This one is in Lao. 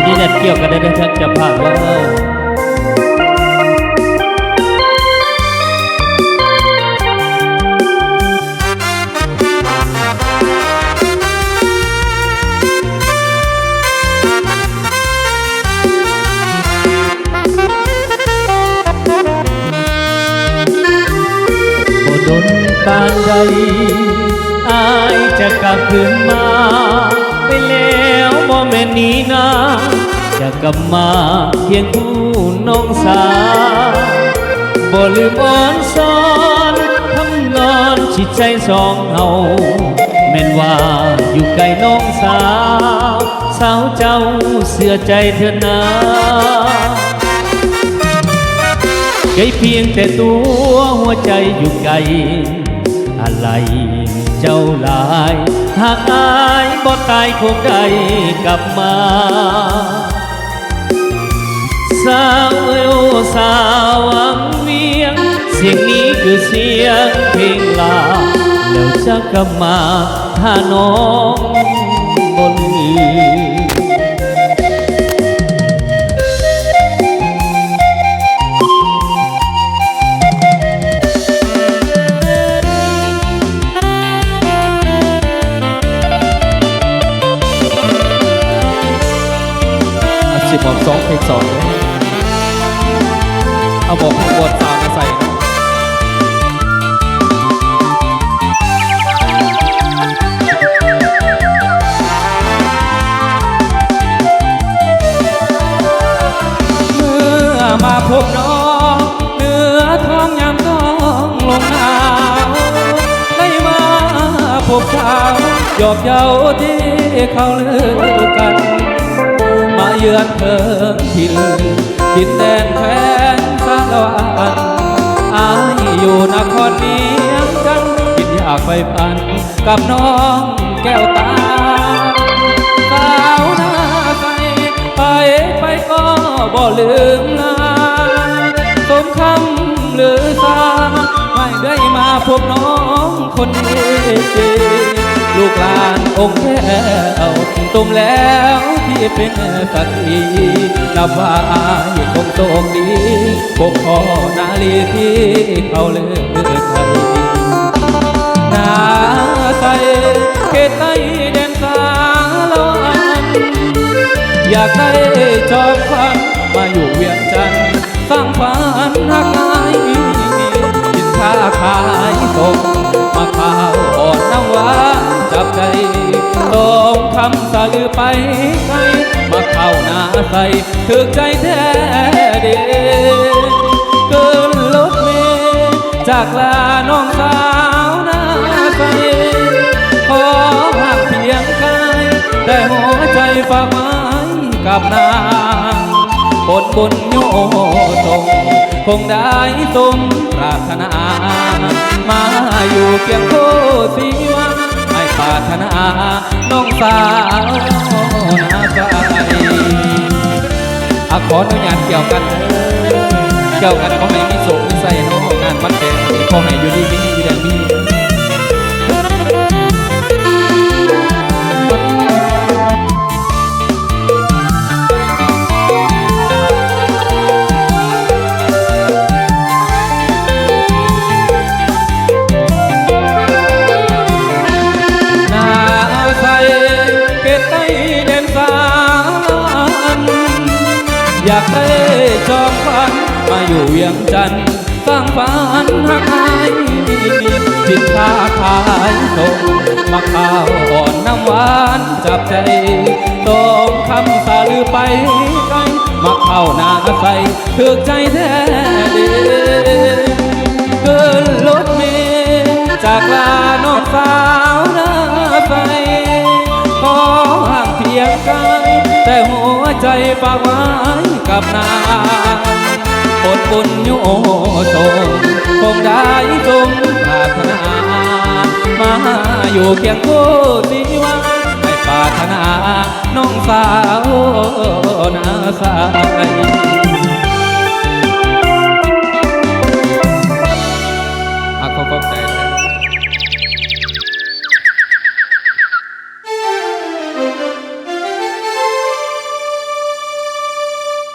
ມີແນວກ່ຽວກັນໄດ້ເດີ ທາງເຈົ້າພາບເດີ. ບໍ່ດົນປານໃດ ອ້າຍຈະກັບຄືນມາ ໄປແລ້ວບໍ່ແມ່ນໜີນາ ຈະກັບມາຄຽງຄູ່ນ້ອງສາວ ບໍ່ລືມອອນຊອນ ຄຳນອນຈິດໃຈສອງເຮົາ ແມ່ນວ່າຢູ່ໃກ້ນ້ອງສາວ ສາວເຈົ້າເຊື່ອໃຈເທີນາ ໄກພຽງແຕ່ຕົວ ຫົວໃຈຢູ່ໄກ ອາໄລເຈົ້າຫຼາຍ ຫາກອ້າຍບໍ່ຕາຍຄົງໄດ້ກັບມາ ສາວເອີຍ ໂອ ສາວວັງວຽງ ສຽງນີ້ຄືສຽງເພງລາ ແລ້ວຈະກັບມາຫານ້ອງບໍ່ລືມ. ຊິມອບສອງເພງສອງ ເອົາໝວກ ໝວກສາມມາໃສ່. ເມື່ອມາພົບນ້ອງ ເໜືອທ້ອງຍາມຕ້ອງລົງໜາວ ໄດ້ມາພົບສາວ ຢອບເຍົາທີ່ເຂົາເລີກກັນ ມາເຢືອນເຖິງຖິ່ນ ດິນແດນແຄວ້ນສາລະວັນ ອ້າຍຢູ່ນະຄອນວຽງຈັນ ຄິດຢາກໃຝ່ຝັນກັບນ້ອງແກ້ວຕາ ສາວໜ້າໃສ ໃຜໆກໍບໍ່ລືມລາ ສົມຄຳລືຊາ ໃຫ້ໄດ້ມາພົບນ້ອງຄົນດີ ລູກຫຼານອົງແກ້ວ ສົມແລ້ວທີ່ເປັນສັກຂີ ນັບວ່າອ້າຍຄົງໂຊກດີ ພົບພໍ້ນາລີທີ່ເຂົາເລີກໃຫ້ ໜ້າໃສເຂດໃຕ້ແດນສາລະວັນ ຢາກໄດ້ຈອມຂວັນມາຢູ່ວຽງຈັນ ສ້າງຝັນຮັກອ້າຍ ກິນຄ້າຂາຍສົ່ງ ໝາກພ້າວອ່ອນນ້ຳຫວານຈັບໃຈ ສອງຄຳສະລືໄປໄກ ໝາກພ້າວໜ້າໃສ ຖືກໃຈແທ້ເດ ຂຶ້ນລົດເມ ຈາກລານ້ອງສາວໜ້າໃສ ຂໍຫາກພຽງກາຍ ແຕ່ຫົວໃຈຝາກໄວ້ກັບນາງ ຜົນບຸນໂຍສົງ ຄົງໄດ້ສົມປາດຖະໜາ ມາຢູ່ຄຽງຄູ່ສີວາ ໃຫ້ປາດຖະໜາ ນ້ອງສາວໜ້າໃສ ອາ ຂໍອະນຸຍາດກ່ຽວກັນເດີ ກ່ຽວກັນ ຂໍໃຫ້ມີໂຊກມີໄຊເນາະ ງານວັນແຕ່ງ ຂໍໃຫ້ຢູ່ດີມີແຮງ ຢູ່ແດນມີ ໜ້າໃສເຂດໃຕ້ແດນສາລະວັນ ຢາກໄດ້ຈອມຂວັນມາຢູ່ວຽງຈັນ ສ້າງຝັນຮັກອ້າຍ ສິນຄ້າຂາຍສົ່ງ ໝາກພ້າວອ່ອນນ້ຳຫວານຈັບໃຈ ສອງຄຳສະລືໄປໄກ ໝາກພ້າວໜ້າໃສ ຖືກໃຈແທ້ເດ ຂຶ້ນລົດເມ ຈາກລານ້ອງສາວໜ້າໃສ ຂໍຫ່າງພຽງກາຍ ແຕ່ຫົວໃຈຝາກໄວ້ກັບນາງ ຜົນບຸນໂຍສົງ ຄົງໄດ້ສົມປາດຖະໜາ ມາຢູ່ຄຽງຄູ່ຊີວາ ໃຫ້ປາດຖະໜາ ນ້ອງສາວໜ້າໃສ.